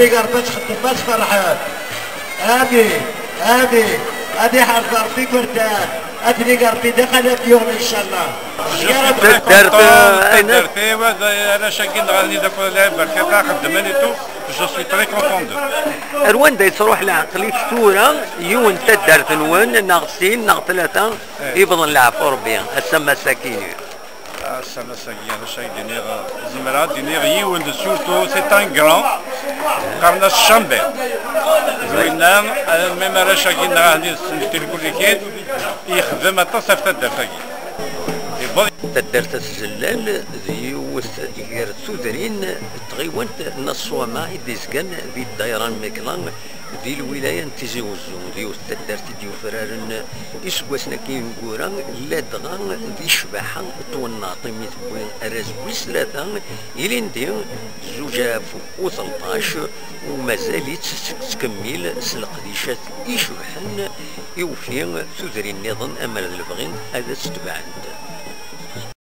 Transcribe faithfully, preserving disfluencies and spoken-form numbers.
Ad Rebbi ad txeddem, ad tferḥem. Amin, amin. Ad iḥrez Rebbi igerdan. Ad tili Rebbi d aqal ad yuɣen, incallah. Taddart, eh, taddart-iw, arrac-agi neɣ anida akk lɛib berkata xeddmen et tout, je suis très content d'eux. Ar wanda yettruḥ leɛqel-ik tura, yiwen n taddart-nwen, neɣ sin, neɣ tlata, ibḍen leɛfu Rebbi, ass-a mass-agi. Ass-a mass-agi, arrac ad d-iniɣ, zemreɣ ad d-iniɣ yiwen, surtout c'est un grand, qqaren-as Chambert. Winna, même arrac-agi neɣ ahni s tilkulikin, yexdem aṭas ɣef taddart-agi. Yewweḍ. Taddart At Zellal d yiwet gar tudrin n tɣiwant n At Ṣwama i d-izgan di ddayra n Mekla di lwilaya n Tizi Uzzu, d yiwet n taddart i d-yufraren iseggasen-agi ineggura, ladɣa di ccbaḥa n twennaḍt, imi tewwi arraz wis tlata ilindi zuǧ alaf u tleṭṭac, u mazal-itt tettkemmil s leqdicat icebḥen, i ufi tudrin nniḍen amer d lebɣi ad tt-tebɛent.